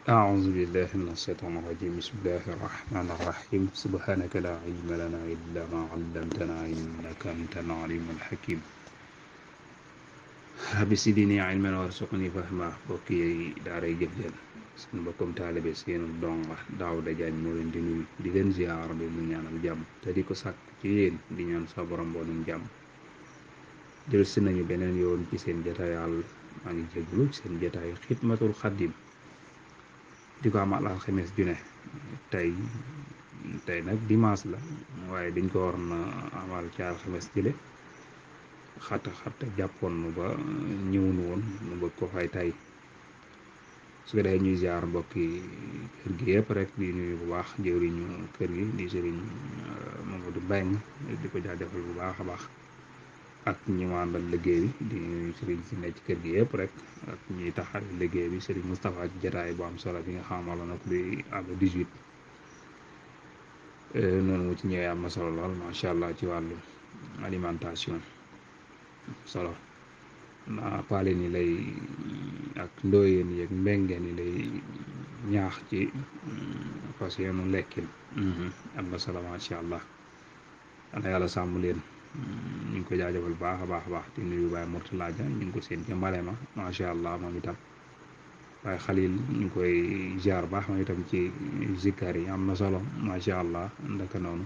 أعوذ بالله من الشيطان الرجيم بسم الله الرحمن الرحيم سبحانك لا علم لنا إلا ما علمتنا إنك أنت العليم الحكيم رب زدني علما وارزقني فهما bokki daaray Jëf Jël seen mbokkum taalibe seen donga Daouda Diagne moo leen di nuyu di leen ziar di leen ñaanal jàmm te di ko sàkk ci yéen di ñaan sa borom boolum jàmm jël si nañu beneen yoon ci seen jataayal maa ngi jégalu seen jataayu xidmatul xaddim di ko amal alxames ju ne tey nag dimanche la waaye dañ ko war na amal ci alxames jële xatta jàppoon nu ba ñëwunu woon nu bëgg ko fay tay su ko defee ñuy ziar mbokki kër gi yëpp rek di nuyu bu baax jëwriñu kër gi di sëriñ Mamadou Mbengue di ko jaajëfal bu baax a baax ak ñi mu àndal liggéey bi di nuyu sëriñ si nekk ci kër gi yëpp rek ak ñuy taxal liggéey bi sëriñ Moustapha ci jataay bu am solo bi nga xamaloon na ko bi ab 18 noonu mu ci ñëwee am na solo lool macha allah ci wàllu alimentation solo naa paale ni lay ak ndooyeen yi ak mbengeen yi lay ñaax ci parce que nu lekkin am na solo macha allah ana yàlla sàmm leen ñu ngi ko jaajëfal baax a baax di nuyu Baye Mourtala Dia ñu ngi ko seen ca mbale ma macha allah moom itam waaye Xalil ñu ngi koy ziar baax moom itam ci zikkar yi am na solo macha allah ndaka noonu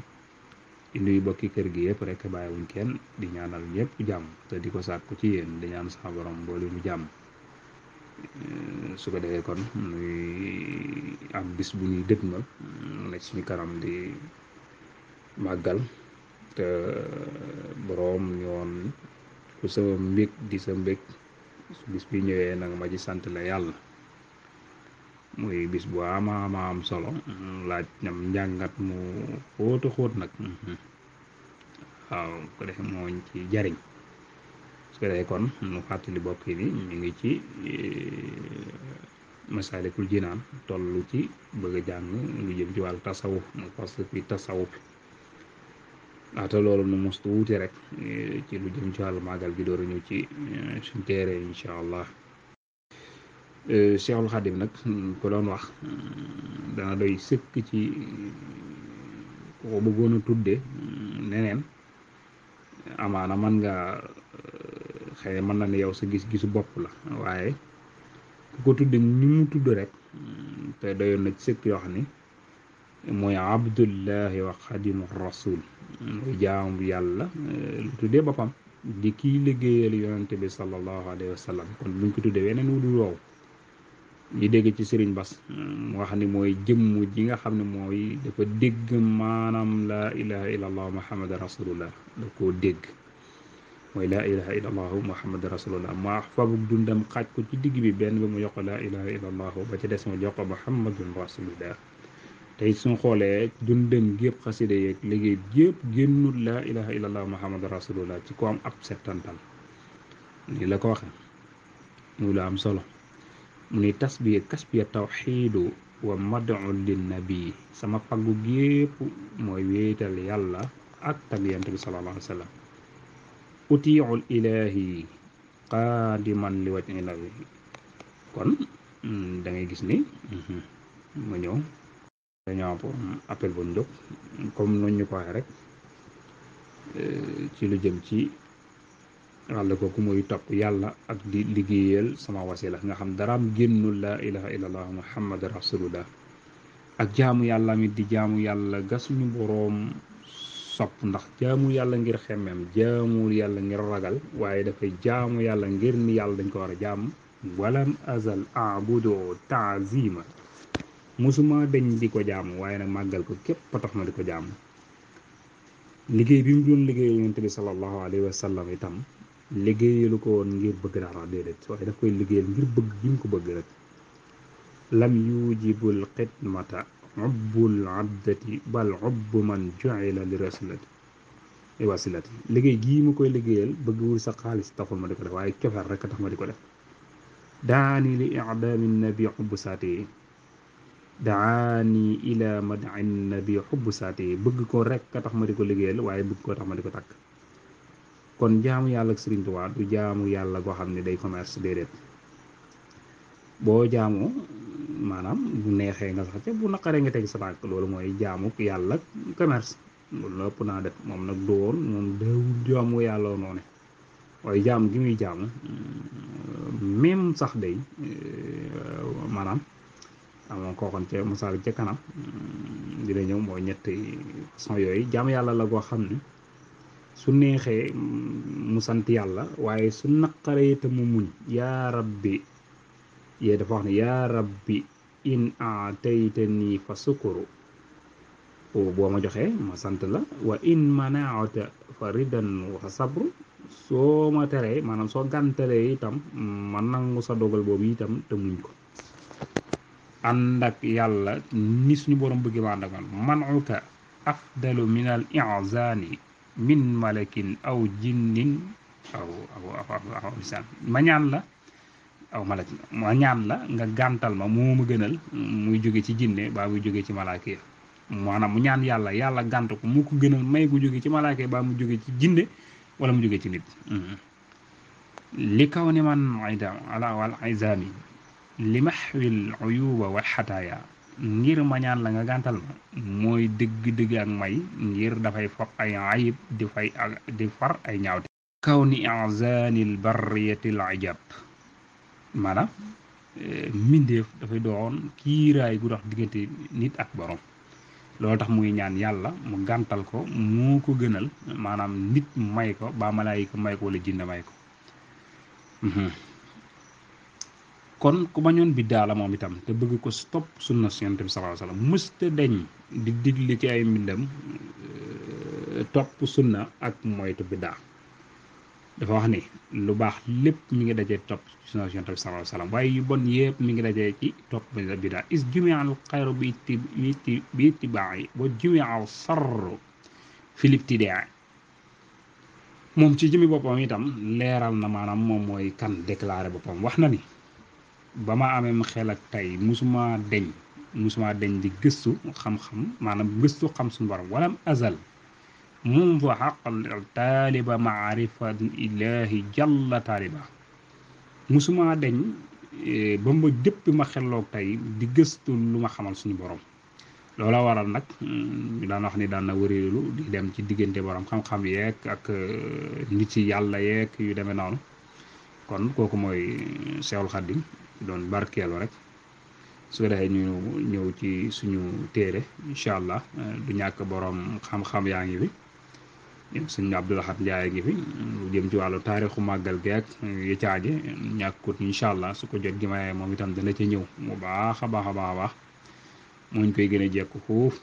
di nuyu bokki kër gi yëpp rek bàyyiwuñ kenn di ñaanal ñëpp jàmm te di ko sàkku ci yéen di ñaan sa borom mboolu mu jàmm su ko defee kon nuy am bis bu ñuy dëgmal nekk suñu kanam di màggal te boroom ñoon ku sa mbég di sa mbég su bis bi ñëwee nag ma ci sant la yàlla muy bis bu ama am solo laaj ñam njàngat mu xóot nag waaw ko defe moo ci jariñ su ko defee kon mu fàttali bokk yi ni ñu ngi ci Masaalikul Jinaan toll ci bëgg a jàng lu jëm ci wàllu tasawuf mu parce que tasawuf laata loolu nu mos tuuti rek ci lu jëm ci wàllu màggal gi door a ñëw ci suñ téere incha allah Cheikhul Khadim nag ko doon wax dana doy sëkk ci ko bëggoon a tudde neneen amaana man nga xëy na mën na ne yow sa gis-gisu bopp la waaye ku ko tudde ni mu tudd rek te doyoon na ci sëkk yoo xam ni mooy abdullahi wa xadimu rasul mooy jaamu yàlla lu tuddee boppam di kii liggéeyal yonante bi sallallahu alayhi wa sallam kon buñ ko tuddee weneen wu dul woow ñi dégg ci Sëriñ Bas mu wax ni mooy jëmm ji nga xam ne mooy dafa dégg maanaam laa ilaha illallah muhammad rasulullah da koo dégg mooy laa ilaha illallah muhammad rasulullah ma fabuk dundam xaaj ko ci digg bi benn bi mu jox ko laa ilaha illallah ba ca des ma jox ko muhammadun rasulullah tey suñ xoolee dundam gépp xasida yeeg liggéey gépp génnul laa ilaha illallah muhammad rasulullah ci ko am ab settantal ni la ko waxe muy la am solo mu ni tasbiya kasbiya tawxiidu wa madu lin nabi sama paggu gépp mooy wéetal yàlla ak tag yonent bi sallallahu alayhi wa sallam utiiul ilahi qaadiman li wajhi nabi kon da ngay gis ni ma ñëw dañoo am appel bu ñu jóg comme noonu ñu ko waxee rek ci lu jëm ci wàll kooku muy topp yàlla ak di liggéeyal sama wasila nga xam daraam génnul laa ilaha illallah muhammad rasulullah ak jaamu yàlla mi di jaamu yàlla ga suñu boroom sopp ndax jaamu yàlla ngir xemmeem jaamu yàlla ngir ragal waaye dafay jaamu yàlla ngir ni yàlla dañ ko war a jaamu walam azal abudu taazima musuma dañ di ko jaamu waaye nag màggal ko képp a tax ma di ko jaamu liggéey bi mu doon liggéey yonent bi sallallahu alayhi wa sallam itam liggéeyalu ko woon ngir bëgg dara déedéet waaye daf koy liggéeyal ngir bëgg gi mu ko bëgg rek lam yujibul xidmata ubbul abdati bal ubbu man ju'ila li rasulati li wasilati liggéey gii ma koy liggéeyal bëggwul sa xaalis taxul ma di ko def waaye cofeel rek a tax ma di ko def daani li i'daami nabi xubbu saati daani ila mada'i nabi xubbu saati bëgg ko rek a tax ma di ko liggéeyal waaye bëgg koo tax ma di ko takk kon jaamu yàlla ak Sëriñ Tuubaa du jaamu yàlla goo xam ne day commerce déedéet boo jaamoo maanaam bu neexee nga sax ca bu naqaree nga teg sa tànk loolu mooy jaamu yàlla commerce loolu la ëpp naa def moom nag du woon moom dawul jaamu yàlla noonu waaye jaamu gi muy jaamu même sax day maanaam amoon koo xoon ca misaal ca kanam dina ñëw mooy ñetti façon yooyu jaamu yàlla la goo xam ne su neexee mu sant yàlla waaye su naqaree te mu muñ yaa rabbi yee dafa wax ne yaa rabbi in aataytani fa sukuru boo ma joxee ma sant la wa in manaata fa ridan wa sabru soo ma teree maanaam soo gàntalee itam ma nangu sa dogal boobu itam te muñ ko ànd ak yàlla ni suñu borom bëgg ma ànd ak man manuka afdalu min al i'zani min malakin aw jinnin aw insaan ma ñaan la aw malak ma ñaan la nga gàntal ma moo ma gënal muy jóge ci jinne baa muy jóge ci malaaka ya maanaam mu ñaan yàlla yàlla gànt ko mu ko gënal may gu jóge ci malaaka ya baa mu jóge ci jinne wala mu jóge ci nit li kaw ni man ayda ala wal izami li maxwil uyuba wal xataaya ngir ma ñaan la nga gàntal ma mooy dëgg-dëgg ak may ngir dafay fab ay ayib di far ay ñaawte kaw ni azanil barriyatil ajab maanaam mbindeef dafay doon kiiraay gu dox diggante nit ak borom loolu tax muy ñaan yàlla mu gàntal ko moo ko gënal maanaam nit may ko ba malaayika may ko wala jinne may ko kon ku bañoon biddaa la moom itam te bëgg ko stop sunna Yonent bi sallallahu alayhi wa sallam mësta deñ di digle ci ay mbindam topp sunna ak moytu biddaa dafa wax ni lu baax lépp mi ngi dajee topp sunna Yonent bi sallallahu alayhi wa sallam waaye yu bon yëpp mi ngi dajee ci topp biddaa is jumi'al xayru bi ittibaa'i wa jumi'al sarru fil ibtidaa' moom ci jëmi boppam itam leeral na maanaam moom mooy kan déclaré boppam wax na ni ba ma amee xel ak tey musuma deñ di gëstu xam-xam maanaam gëstu xam suñu borom walam azal mundu xaqal taaliba maarifa ilahi jalla taaliba musuma deñ ba ma dëpp ma xelloog tey di gëstu lu ma xamal suñu borom loola waral nag ñu daan wax ni daan na wëreelu di dem ci diggante borom xam-xam yeeg ak nit ci yàlla yeeg yu demee noonu kon kooku mooy Seexul Xaddim doon barkeelu rek su ko defee ñu ñëw ci suñu téere incha allah du ñàkk borom xam-xam yaa ngi fi suñu Abdul Ahad Njaay ngi fi lu jëm ci wàllu taarixu màggal geek yi caaje ñàkkut incha allah su ko jot gi mayee moom itam dana ca ñëw mu baax a baax a baax a baax mooñ koy gën a jekku foofu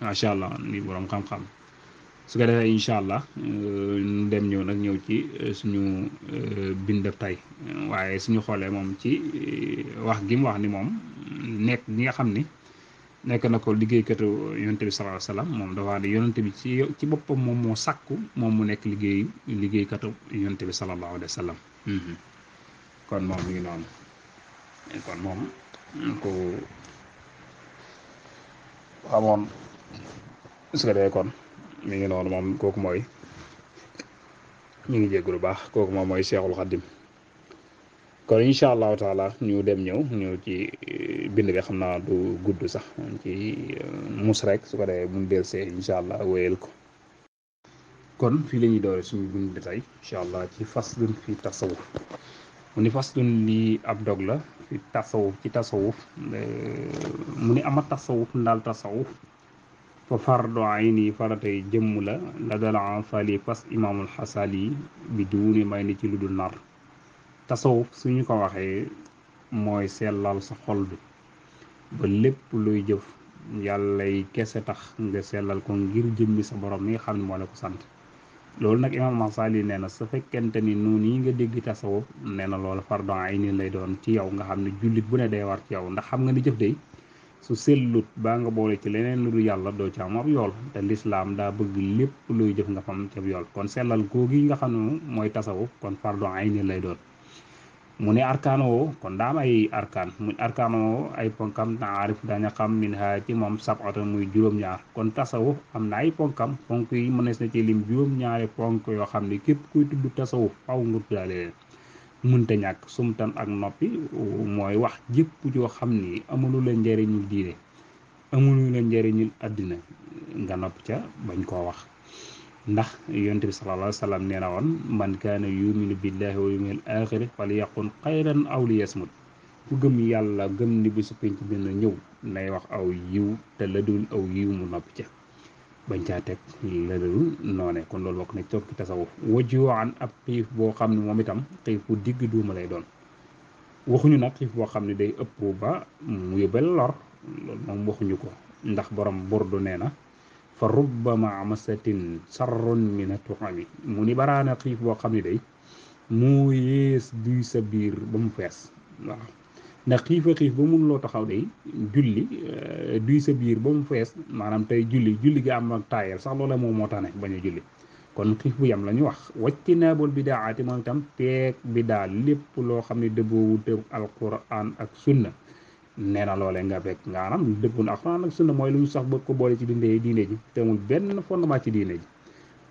macha allah ni borom xam-xam su ko defee incha allah ñu dem ñëw ci suñu bindab tey waaye suñu xoolee moom ci wax gi mu wax ni moom nekk ñi nga xam ni nekk na ko liggéeykatu yonent bi sallallahu alayhi wa sallam moom dafa ne yonent bi ci boppam moom moo sàkku moom mu nekk liggéeykatu yonent bi sallallahu alayhi wa sallam kon moom mi ngi noonu kon moom ko xamoon su ko defee kon mi ngi noonu moom kooku mooy ñu ngi jéggu lu baax kooku moom mooy Seexul Xaddim kon incha allahu taala ñu dem ñëw ci bind bi xam naa du gudd sax ci mus rek su ko defee bu ñu delsee incha allah wéyal ko kon fii la ñuy doore suñu bind tey incha allah ci faslun fi tasawuf mu ni faslun lii ab dog la fi tasawuf ci tasawuf mu ni ama tasawuf ndaal tasawuf fa fardu ayni faratay jëmm la dala fali fas imaamul xasali bi duuni may ni ci lu dul nar tasawuf suñu ko waxee mooy sellal sa xol bi ba lépp luy jëf yàllay kese tax nga sellal ko ngir jëmmi sa borom mi nga xam ne moo la ko sant loolu nag imaam Xasali nee na su fekkente ni noonu yi nga dégg tasawuf nee na loolu fardu ayni lay doon ci yow nga xam ne jullit bu ne day war ci yow ndax xam nga ni jëf day su sellut baa nga boole ci leneen lu dul yàlla doo ci am ab yool te lislaam daa bëgg lépp luy jëf nga fam ca yool kon sellal googi nga xam ne mooy tasawuf kon fardu ayni lay doon mu ne arkaan woo kon daa am ay arkaan mu arkaan woo ay ponkam taarif daña xam min ha ci moom sabata muy juróom-ñaar kon tasawuf am na ay ponkam ponk yi mënees na ci lim juróom-ñaari ponk yoo xam ne képp kuy tudd tasawuf faw nga tuddaale leen mënta ñàkk sumtan ak noppi mooy wax jëpp joo xam ni amulu la njëriñul diine amulu la njëriñul àddina nga noppi ca bañ koo wax ndax yonent bi sallallahu alayhi wa sallam nee na woon man kaana yuminu billahi wa yawmil axiri falyaqul xayran aw liyasmut ku gëm yàlla gëm ni bisu penc dina ñëw nay wax aw yiw te la dul aw yiw mu noppi ca bañ caa teg la dul noone kon loolu bokk na tokki tasawuf wajuwaan ab xiif boo xam ne moom itam xiif bu digg duuma lay doon waxuñu nag xiif boo xam ne day ëpp ba mu yóbbal lor loolu moom waxuñu ko ndax borom burdu nee na fa rubba maamasatin sarrun min atuami mu ni baraana xiif boo xam ne day moo yées duy sa biir ba mu fees waaw ndax xiifa xiif ba mun loo taxaw day julli duy sa biir ba mu fees maanaam tey julli gi am ak taayal sax loola moom moo tax ne bañ a julli kon xiif bu yam la ñu wax wacci naabul bidaati moom itam teeg bidaa lépp loo xam ne dëbboowut alquran ak sunna nee na loolee nga fekk nga anam dëppun alquran ak sunna mooy lu ñu sax bëgg ko boole ci diine ji te amul benn fondement ci diine ji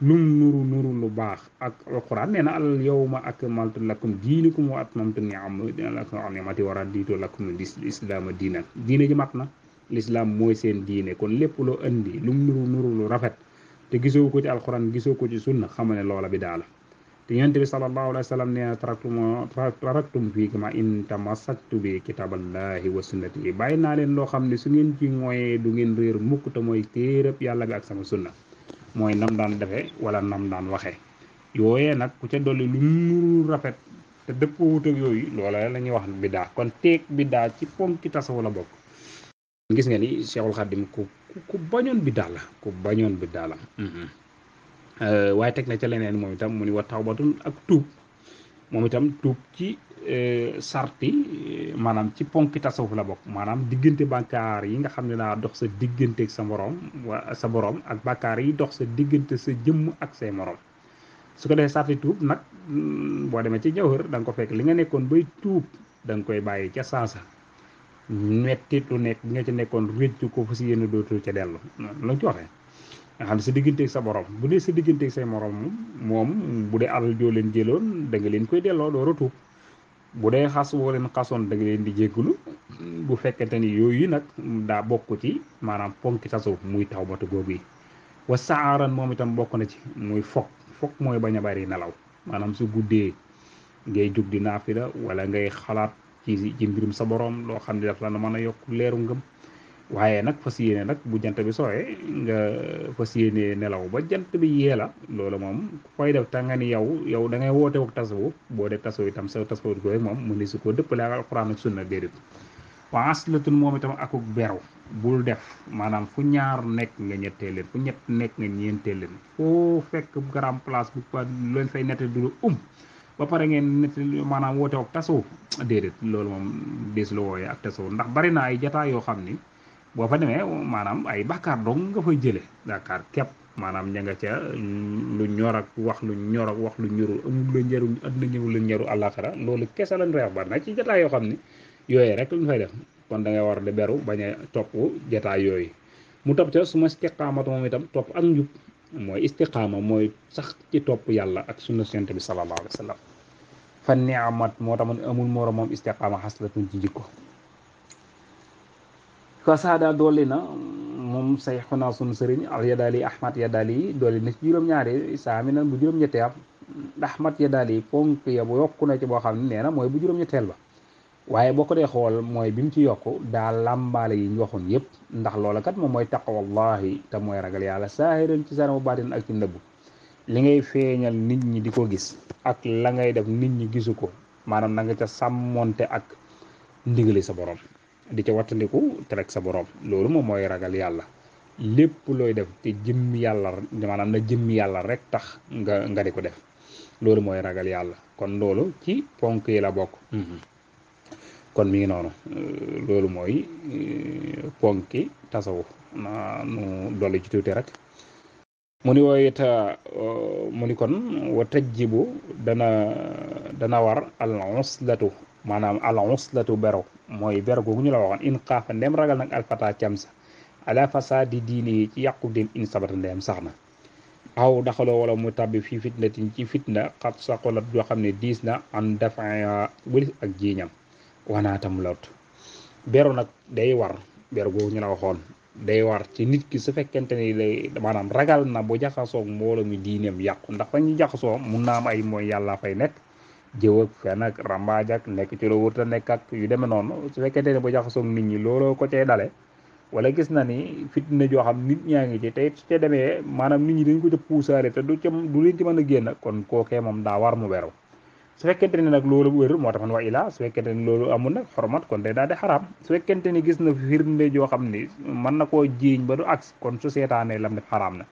lum nuru lu baax ak alquran nee na al yawma akmaltu lakum diinakum wa atmamtu ni'mati wa raditu lakum islaama diinan diine ji mat na l'islam mooy seen diine kon lépp loo indi lum nuru lu rafet te gisoo ko ci alquran gisoo ko ci sunna xam ne loola bi daala te yonent bi sallallahu alayhi wa sallam nee na taraktum fii ma in tamassaktu bi kitaballahi wa sunnati bàyyi naa leen loo xam ne su ngeen ci mooyee du ngeen réer mukk te mooy téereb yàlla bi ak sama sunna mooy nam daan defee wala nam daan waxee yooyee nag ku ca dolli lu nuru rafet te dëppoo wut ak yooyu loola la ñuy wax biddaa kon teeg biddaa ci ponki tasawuf la bokk gis nga ni Cheikhul Khadim ku bañoon biddaa la waaye teg na ca leneen moom itam mu ni wa tawbatun ak tuub moom itam tuub ci sarti maanaam ci ponki tasawuf la bokk maanaam diggante bàkkaar yi nga xam ne daa dox sa diggante ak sa borom ak bàkkaar yi dox sa diggante sa jëmm ak say morom su ko defee sarti tuub nag boo demee ci jawhar da nga ko fekk li nga nekkoon bay tuub da nga koy bàyyi ca saasa mettit lu nekk bi nga ci nekkoon réccu ko fu si yéen dootul ca dellu noonu la ci waxee nga xam ne sa digganteeg sa borom bu dee sa digganteeg say morom moom bu dee alal joo leen jëloon da nga leen koy delloo door a tuub bu dee xas woo leen xasoon da nga leen di jéggulu bu fekkente ni yooyu nag daa bokk ci maanaam ponki tasawuf muy tawbatu googu yi wa saaran moom itam bokk na ci muy fokk mooy bañ a bari nelaw maanaam su guddee ngay jug di naafila wala ngay xalaat ci mbirum sa borom loo xam ne daf la mën a yokk leeru ngëm waaye nag fas yéene nag bu jant bi sooyee nga fas yéene nelaw ba jant bi yee la loolu moom koy def ta nga ni yow da ngay woote wak tasawuf boo def tasawuf itam sa tasawuf ko rek moom mu ni su ko dëppale ak alxuraan ak sunna déedéet waa aslatun moom itam akuk beru bul def maanaam fu ñaar nekk nga ñettee leen fu ñett nekk nga ñeentee leen foo fekk garam place bu pa leen fay nette du la ba pare ngeen nett maanaam woote wak tasawuf déedéet loolu moom dees la wooyee ak tasawuf ndax bari na ay jataay yoo xam ni boo fa demee maanaam ay bàkkaar dong nga fay jëlee bàkkaar képp maanaam ña nga ca lu ñor ak wax lu ñor ak wax lu ñorul amul la njëriñ àdduna ñëwul la njëru àllaaxira loolu kese lañ reex bari na ci jataay yoo xam ne yooyee rek lañ fay def kon da ngay war di beru bañ a topp jataay yooyu mu topp ca suma istiqaamatu moom itam topp ak njub mooy istiqaama mooy sax ci topp yàlla ak sunna Yonent bi sallallahu alayhi wa sallam fa ni'mat moo tax man amul moroom moom istiqaama xaslatun ci jikko kasaada dolli na moom say xunaa sunu sëriñ al yadaali ahmad yadaali dolli na ci juróom-ñaari saa mi na bu juróom-ñettee ab ahmad yadaali ponk ya bu yokku na ci boo xam ne nee na mooy bu juróom-ñetteel ba waaye boo ko dee xool mooy bi mu ci yokku daa làmbaale yi ñu waxoon yëpp ndax loola kat moom mooy taqwallahi te mooy ragal yàlla saahiran ci sana bu baatin ak ci nëbbu li ngay feeñal nit ñi di ko gis ak la ngay def nit ñi gisu ko maanaam na nga ca sàmmonte ak ndigali sa borom di ca wattandiku te rek sa borom loolu moom mooy ragal yàlla lépp looy def te jëmm yàlla maanaam na jëmm yàlla rek tax nga di ko def loolu mooy ragal yàlla kon loolu ci ponk yi la bokk kon mi ngi noonu loolu mooy ponki tasawuf na nu dolli ci tuuti rek mu ni wooy ta mu ni kon wa tajjibu dana war al uslatu maanaam al uslatu bero mooy bero googu ñu la waxoon in xaafa ndem ragal nag alfata camsa ala fasadi diini yi ci yàqu din in sabata ndem sax na aw daxaloo wala mu tàbbi fii fitnatin ci fitna xat saqulat joo xam ne diis na an dafa wëlis ak jiiñam wanaatam lot beru nag day war beru googu ñu la waxoon day war ci nit ki su fekkente ni lay maanaam ragal na bu jaxasoog mbooloo mi diineem yàqu ndax fa ñu jaxasoo mun naa am ay mooy yàlla fay nekk jëw ak fen ak rambaaj ak nekk ci la wërta nekk ak yu demee noonu su fekkente ne bu jaxasoog nit ñi looloo ko cay dale wala gis na ni fitna joo xam nit ñaa ngi ci te su ca demee maanaam nit ñi dañ ko ca puusaale te du leen ci mën a génn kon kookee moom daa war mu beru su fekkente ni nag loolu wér moo tax man wa ilaa su fekkente ni loolu amul nag xormat kon day daal di xaraam su fekkente ni gis na firnde joo xam ni mën na koo jiiñ ba du agsi kon su seetaanee lam def xaraam na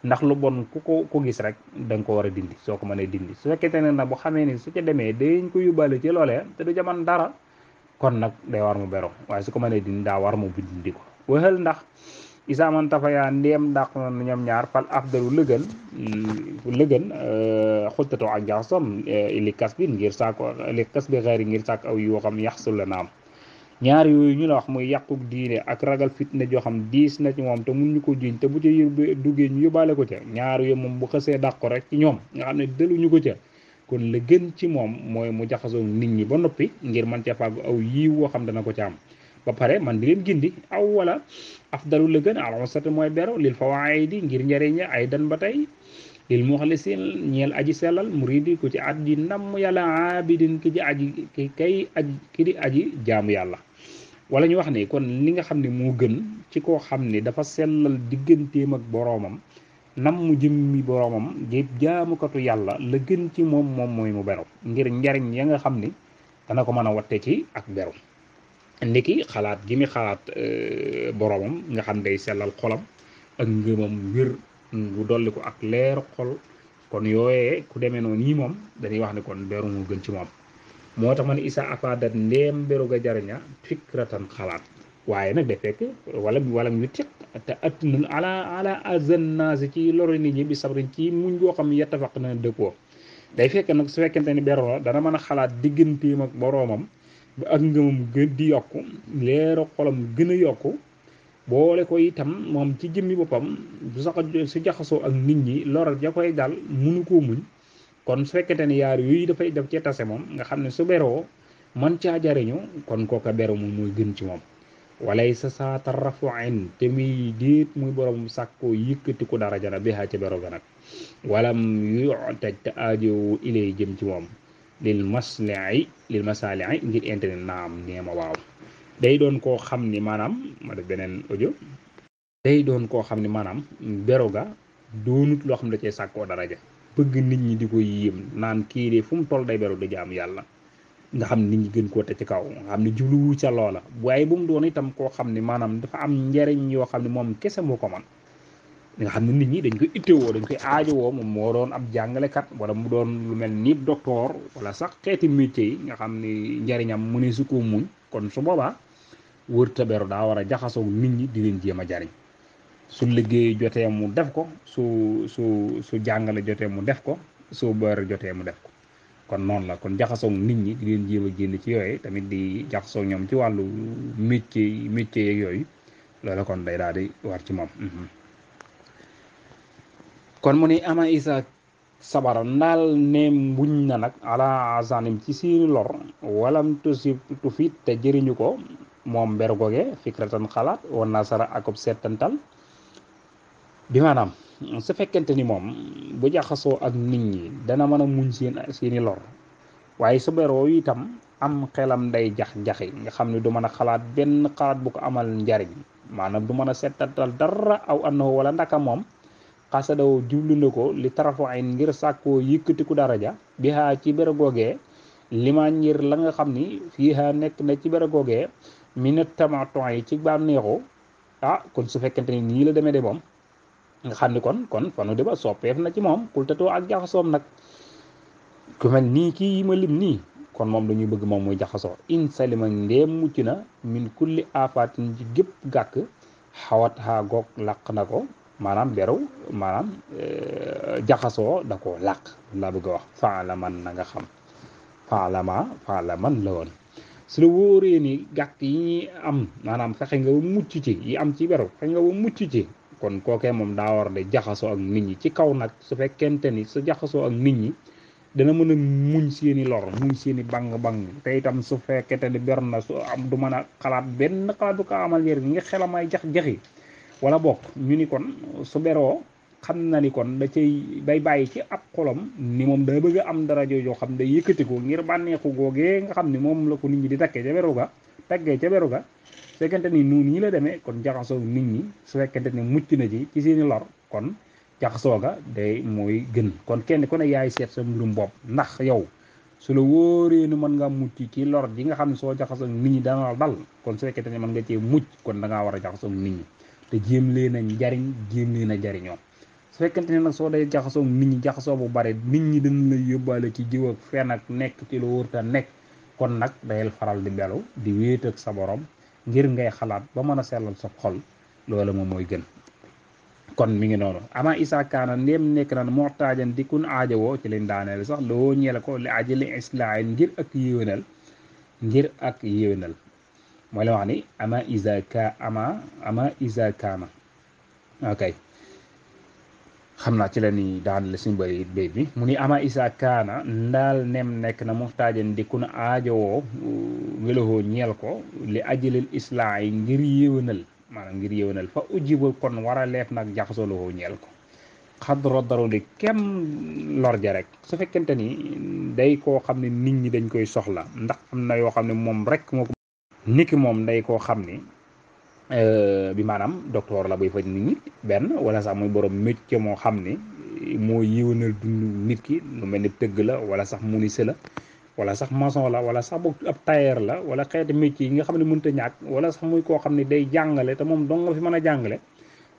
ndax lu bon ku ko gis rek da nga ko war a dindi soo ko mënee dindi su fekkente ne nag bu xamee ni su ca demee dañ ko yóbbaale ci loolee te du jaman dara kon nag day war mu bero waaye su ko mënee dindi daa war mu dindi ko waxal ndax isaaman tafayaa ndéem dàq na ñoom ñaar fal afdalu lëgën xultatoo ak jaxasom li kas bi ngir saako li kas bi xeeri ngir saak aw yoo xam yaxsul la naam ñaar yooyu ñu la wax muy yàquk diine ak ragal fitna joo xam diis na ci moom te mun ñu ko jiñ te bu ca duggee ñu yóbbaale ko ca ñaar yooyu moom bu xësee dàq ko rek ci ñoom nga xam ne dëluñu ko ca kon la gën ci moom mooy mu jaxasoo nit ñi ba noppi ngir man ca fàggu aw yiw woo xam dana ko ca am ba pare man di leen gindi aw wala afdalu la gën alonsat mooy bero lil fawaayidi ngir njëriña ay dan ba tey lil muxlisin ñeel aji sellal muridi ku ci aji namm yàlla abidin ki ci aji ki di aji jaamu yàlla wala ñu wax ne kon li nga xam ne moo gën ci koo xam ne dafa sellal digganteem ak boroomam nam mu jëmmi boroomam di jaamukatu yàlla la gën ci moom mooy mu beru ngir njariñ ya nga xam ni dana ko mën a watte ci ak beru ndiki xalaat gi mi xalaat boroomam nga xam day sellal xolam ak ngëmam wér bu dolli ko ak leer xol kon yooyee ku demee noonu yi moom dañuy wax ne kon beru moo gën ci moom moo tax ma ne isa afadat ndéem beru ga jariña fikratan xalaat waaye nag da fekk wala ñu teg te attuna ala azannaasi ci loro nit ñi bi sabrin ci muñ goo xam yettafaq na dëppoo day fekk nag su fekkente ni beru la dana mën a xalaat digganteem ak boroomam ba ak ngëmam gën di yokku leeru xolam gën a yokku boole ko itam moom ci jëmmi boppam su jaxasoo ak nit ñi loral ja koy dal munu koo muñ kon su fekkente ni yaar yooyu dafay def ci tase moom nga xam ne su beroo man caa jariñu kon kooka beru moom mooy gën ci moom walay sa saata rafuin te muy déet muy borom sàkkoo yëkkati ko dara jana bihaa ca bero ga nag walam yu'taj te aajowu ilay jëm ci moom lil masalii ngir internet naam neema waaw day doon koo xam ni maanaam ma def beneen audio day doon koo xam ni maanaam bero ga doonut loo xam ne da cee sàkkoo daraja bëgg nit ñi di ko yéem naan kii de fu mu toll day beru di jaam yàlla nga xam nit ñi gën koo te ci kaw nga xam ne jubluwu ca loola waaye bu mu doon itam koo xam ne maanaam dafa am njariñ yoo xam ne moom kese moo ko man nga xam ne nit ñi dañ koy ittewoo dañ koy aajowoo moom moo doon ab jàngalekat wala mu doon lu mel ni docteur wala sax xeeti métier yi nga xam ni njariñam mu ne su ko muñ kon su boobaa wërta beru daa war a jaxasoo nit ñi di leen jéem a jariñ su liggéey jotee mu def ko su jàngale jotee mu def ko su bër jotee mu def ko kon noonu la kon jaxasoo nit ñi di leen jéem a génn ci yooyu tamit di jaxasoo ñoom ci wàllu métier yeeg yooyu loolu kon day daal di war ci moom kon mu ni ama isa sabara ndaal ne mbuñ na nag ala azanim ci seeni lor walam tusi tufit te jëriñu ko moom beru goge fikratan xalaat wan nasara akob seetantal bi maanaam su fekkente ni moom bu jaxasoo ak nit ñi dana mën a muñ seeni lor waaye su beroo itam am xelam day jax-jaxi nga xam ne du mën a xalaat benn xalaat bu ko amal njariñ maanaam du mën a seetantal dara aw annahu wala ndaka moom xasadaw jublu na ko li tarafu ay ngir sàkkoo yëkkatiku daraja bi xaa ci bere googee lima ngir la nga xam ni fii xaa nekk na ci bere googee minat tamaton yi ci baam neexu kon su fekkente ni nii la demee de moom nga xam ni kon fanu de ba soppeef na ci moom kultatoo ak jaxasoom nag ku mel nii kii ma lim nii kon moom dañuy bëgg moom muy jaxasoo in salima ndeem mucc na min kulli afatin ci gépp gàkk xawat xaa goog làq na ko maanaam beru maanaam jaxasoo da ko làq laa bëgg a wax faala man na nga xam faala man la woon su la wóoree ni gàkk yi ñuy am maanaam fexe nga ba mucc ci yi am ci beru fexe nga ba mucc ci kon kookee moom daa war de jaxasoo ak nit ñi ci kaw nag su fekkente ni su jaxasoo ak nit ñi dana mën a muñ seeni lor muñ seeni bang-bang te itam su fekkente ni ber na su am du mën a xalaat benn xalaat bu ko amal njëriñ nga xelam ay jax-jaxi wala bokk ñu ni kon su beroo xam na ni kon da cay bay bàyyi ci ab xolam ni moom daa bëgg a am dara joo xam day yëkkati ko ngir bànneexu googee nga xam ni moom la ko nit ñi di takkee ca beru ga taggee ca beru ga su fekkente ni noonu ñi la demee kon jaxasoo nit ñi su fekkente ni mucc na ci seeni lor kon jaxasoo ga day mooy gën kon kenn ku ne yaay seet sa mbirum bopp ndax yow su la wóoree ni mën nga mucc ci lor ji nga xam ne soo jaxasoo nit ñi dana la dal kon su fekkente ni mën nga cee mucc kon da ngaa war a jaxasoo nit ñi te jéem leen a njariñ jéem leen a jariñoo su fekkente ne nag soo day jaxasoo nit ñi jaxasoo bu bare nit ñi dañ lay yóbbaale ci jiw ak fen ak nekk ci lu wërta nekk kon nag dayel faral di belu di wéet ak sa borom ngir ngay xalaat ba mën a sellal sa xol loolu moom mooy gën kon mi ngi noonu ama isa kaana ndéem nekk na moxtaajan di kun aajowoo ci leen daaneel sax loo ñeel ko li ajali islaahin ngir ak yéwénal mooy la wax ni ama isa kaana ok xam naa ci la ni daaneel suñu bëri béy bi mu ni ama isa kaana ndaal nem nekk na moxtaajan di kun aajowoo welowoo ñeel ko li ajalil islaahi ngir yéwénal maanaam ngir yéwénal fa ujjiba kon war a leef nag jaxasoo la ñeel ko xadro daruli kem lor ja rek su fekkente ni day koo xam ne nit ñi dañ koy soxla ndax am na yoo xam ne moom rek moo ko niki moom day koo xam ni bi maanaam docteur la buy faj nit ñi benn wala sax muy borom métier moo xam ni moo yéwénal dund nit ki lu mel ni tëgg la wala sax menuisier la wala sax maçon la wala sax boog ab tailleur la wala xeeti métier yi nga xam ne mënut a ñàkk wala sax muy koo xam ne day jàngale te moom dong nga fi mën a jàngale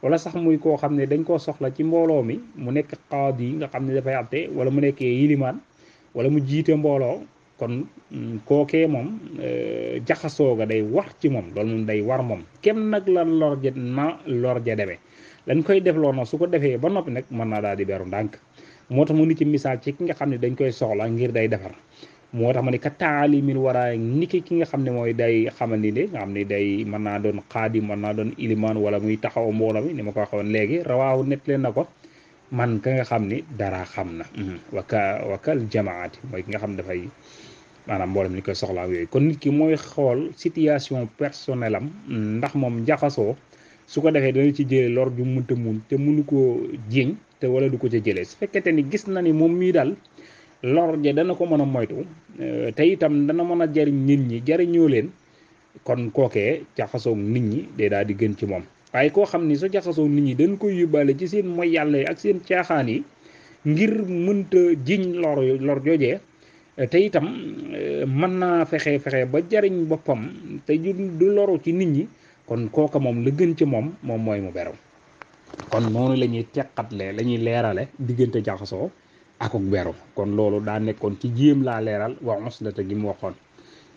wala sax muy koo xam ne dañ koo soxla ci mbooloo mi mu nekk qaadi yi nga xam ne dafay àtte wala mu nekkee yilimaan wala mu jiite mbooloo kon kookee moom jaxasoo ga day war ci moom loolu moom day war moom kem nag la lor ja demee lañ koy def loo nag su ko defee ba noppi nag mën naa daal di beru ndànk moo tax mu ni ci misaal ci ki nga xam ne dañ koy soxla ngir day defar moo tax ma ne ka taalimin wara niki ki nga xam ne mooy day xamal ni de nga xam ne day mën naa doon xaadi mën naa doon ilimaan wala muy taxaw mbooloo mi ni ma ko waxoon léegi rawaahu net leen na ko man ka nga xam ni dara xam na wakal jamaati mooy ki nga xam ne dafay maanaam mbooloo mi ni koy soxlaa yooyu kon nit ki mooy xool situation personnelle am ndax moom jaxasoo su ko defee dana ci jëlee lor ju mënta mun te mënu koo jiñ te wala du ko ca jëlee su fekkente ni gis na ni moom mii daal lor ja dana ko mën a moytu te itam dana mën a jariñ nit ñi jariñoo leen kon kookee jaxasoo nit ñi day daal di gën ci moom waaye koo xam ni su jaxasoo nit ñi dañ koy yóbbaale ci seen mooy yàlla yi ak seen caaxaan yi ngir mënta jiñ lor joojee te itam mën naa fexe ba jariñ boppam te du loru ci nit ñi kon kooka moom la gën ci moom mooy mu beru kon noonu la ñuy teqatle la ñuy leerale diggante jaxasoo akuk beru kon loolu daa nekkoon ci jéem laa leeral wa uslata gi mu waxoon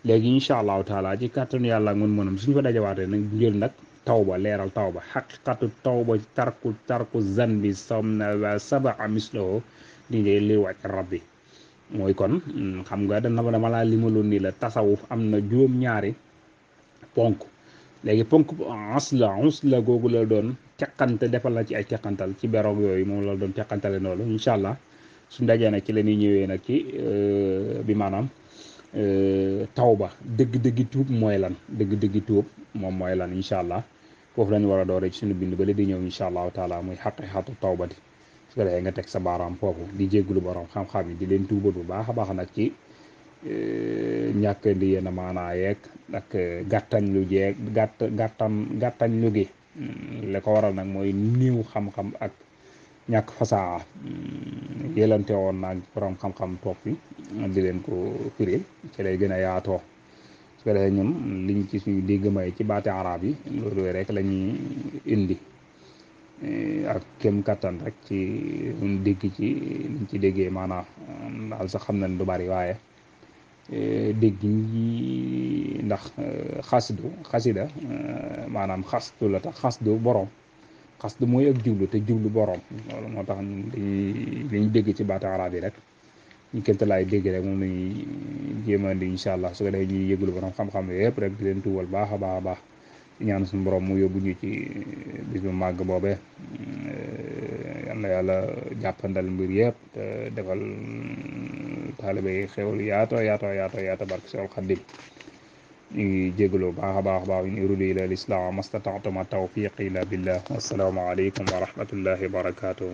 léegi incha allahu taala ci kàttanu yàlla mën mënam suñu ko dajawaatee nag jël nag tawba leeral tawba xaqiqatu tawba tarku zanbi samna sabaa mislahu di ngay li wàcc rabbi mooy kon xam nga dama laa limaloon ni la tasawuf am na juróom-ñaari ponk léegi ponk usla googu la doon teqante defal la ci ay teqantal ci beroog yooyu moom la doon teqantale noonu incha allah su ndajee nag ci la ñuy ñëwee nag ci bi maanaam tawba dëgg-dëggi tuub mooy lan dëgg-dëggi tuub moom mooy lan incha allah foofu lañu war a doore ci suñu bind ba la di ñëw incha allahu taala muy xaqiqatu tawbati su ko defee nga teg sa baaraam foofu di jéggulu borom xam-xam yi di leen tuubal bu baax a baax nag ci ñàkk di yenn maanaa yeeg ak gàttañ lu jeeg gàttañ lu gi la ko waral nag mooy niiw xam-xam ak ñàkk fasaa yelante woon naag borom xam-xam toog fi di leen ko firil ci lay gën a yaatoo su ko defee ñun liñ ci suñu dégg may ci baati arab yi loolu rek la ñuy indi ak kem kattan rek ci ñu dégg ci liñ ci déggee maanaam daal sax xam nañ du bari waaye dégg ñi ndax xasida maanaam xasdu la tax xasdu borom xasdu mooy ak jublu te jublu borom loolu moo tax li ñu dégg ci baati arab yi rek ñu kémta laay dégg rek moom lañuy jéem a indi incha allah su ko defee ñuy yëglu borom xam-xam yëpp rek di leen tuubal baax a baax ñaan suñu borom mu yóbbu ñu ci bis bu màgg boobe yal na yàlla jàppandal mbir yëpp te defal taalibe yi xewal yaata barke Seexul Xaddim ñu ngi jégalu baax a baax in uriidu illa al-islaaha mastata'tu ma tawfiiqi illa billah wassalaamu aleykum wa rahmatullahi wa barakatuh